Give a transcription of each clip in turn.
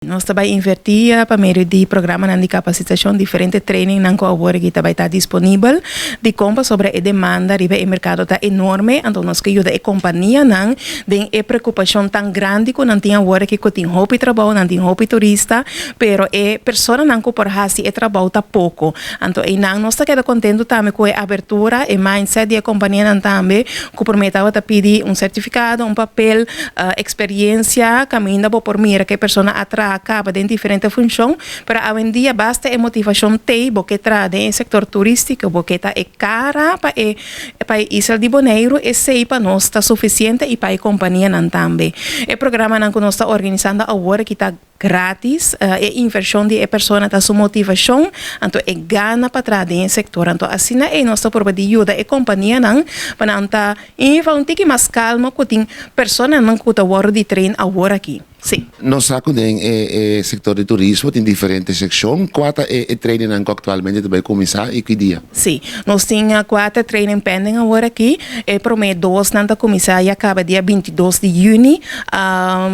Nos ta bai invertí pa medio di programanan di kapasitashon, diferente trainingnan ku awor aki ta bai ta disponibel. Dikon? Pasobra e demanda riba e merkado ta enorme, anto nos ke yuda e kompanianan den e preokupashon tan grandi ku nan tin awor aki ku tin hopi trabou, nan tin hopi turista, pero e personanan ku por hasi e trabou ta poko. Anto einan nos ta keda kontentu tambe ku e abertura, e mindset di e kompanianan tambe ku promé tabata pidi un sertifikado, un papel, Experiencia, caminda bo por mira cu e persona a traha caba den diferente funcion, pero awendia basta e motivacion tey bo ke traha den e sector turistico, bo ke ta e cara pa e pa e isla di Boneiru, esey pa nos ta suficiente y pa e companianan tambe. E programanan cu nos ta organisando awor aki ta. Gratis, e invershon di e persona ta su motivashon, anto e gana pa traha den e sektor. Anto asina ei nos ta purba di yuda e kompanianan pa nan ta inva un tiki mas kalmo ku tin personanan ku ta wòrdu di train awor aki. Sí. Nos sa ku den e sektor di turismo tin diferente sekshon. Kua ta e trainingnan ku aktualmente ta bai kuminsá i ki dia? Sí. Nos tin kuater training pending awor aki. E promé dosnan ta kuminsá ya kaba dia 22 di yüni.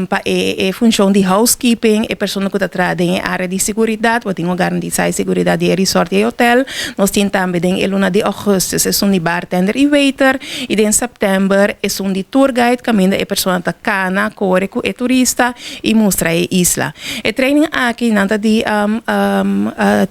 Pa e funshon di housekeeping, e persona ku ta traha den e área di seguridat, bo tin ku garantisá e seguridat di e resort i e hotel. Nos tin tambe den e luna di ògùstùs esun di bartender i waiter i den sèptèmber esun di tour guide kaminda e persona ta kana kore ku e turista i mustra e isla. E training aki nan ta di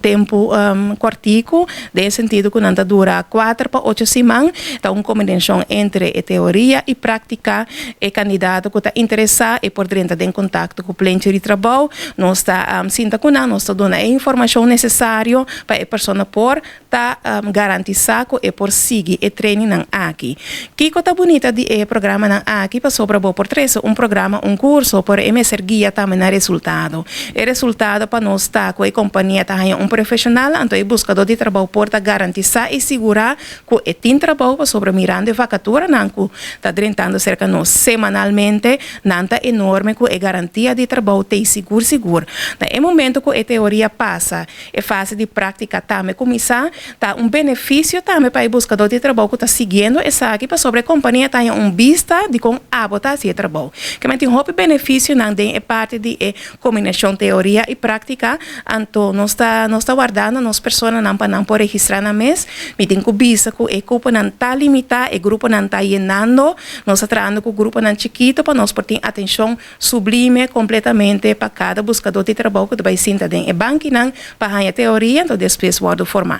tempu kòrtiku den e sentido ku nan ta dura 4 pa 8 siman. Ta un kombinashon entre e teoria i práktika. E kandidato ku ta interesá e por drenta den kontakto ku Plenchi di Trabou. Nos ta sinta ku nan, nos ta duna e informashon nesesario pa e persona por ta garantisá ku e por sigui e trainingnan aki. Kiko ta bunita di e programanan aki? Pasobra bo por trese un programa, un kurso, pero e mester guia tambe na resultado. E resultado pa nos ta ku e kompania ta haña un profeshonal, anto e buskadó di trabou por ta garantisá i sigurá ku e tin trabou, pasobra mirando e vakaturanan ku ta drentando serka nos semanalmente, nan ta enorme ku e garantia di trabou t'ei sigur sigur. Na e momento ku e teoria pasa, e fase di práktika tambe kuminsá, ta un benefisio tambe pa e buskadó di trabou ku ta siguiendo esaki, pasobra e kompania ta haña un bista di kon abo ta hasi e trabou. Ke men tin hopi benefisionan den e parti di e kombinashon teoria i práktika, anto nos ta wardando nos personanan pa nan por registrá nan mes. Mi tin ku bisa ku e kuponan ta limitá, e gruponan ta yenando, nos ta trahando ku gruponan chikitu pa nos por tin atenshon sublime kompletamente pa kada buskadó di trabou ku ta bai sinta den e bankinan pa haña teoria, anto despues wòrdu formá.